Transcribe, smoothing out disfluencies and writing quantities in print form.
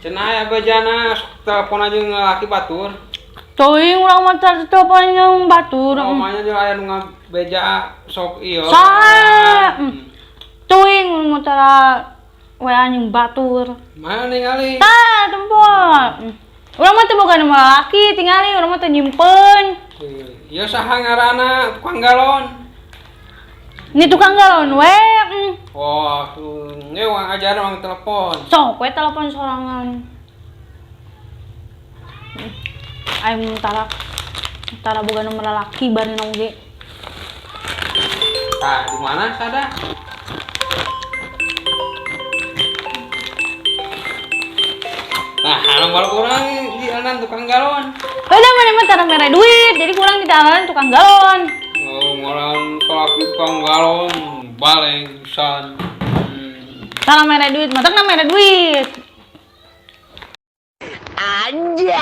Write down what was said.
Cenah aya bejana sok telepon aja ngelaki batur. Teuing urang mah tara telepon jeung batur. Oh, manya jeung aya nu ngabeja sok ieu. Saha? Teuing urang mah tara WA jeung batur. Mana ningali? Tah, tempo. Urang mah teu boga nu lalaki, tingali urang mah teu nyimpen. Ieu saha ngaranna tukang galon? Ini tukang galon we. Wah, ini uang ajar uang telepon. Sok we telepon sorangan. Aing tara tara boga nomor lalaki bari oge. Tah, di mana sada? Nah, nomor kurang di anan tukang galon. Udah mana mah tara mere duit, jadi kurang di dalan tukang galon. Oh, ngaran salaki tukang galon, baleng pisan. Tara mere duit, matakna mere duit. Anjay.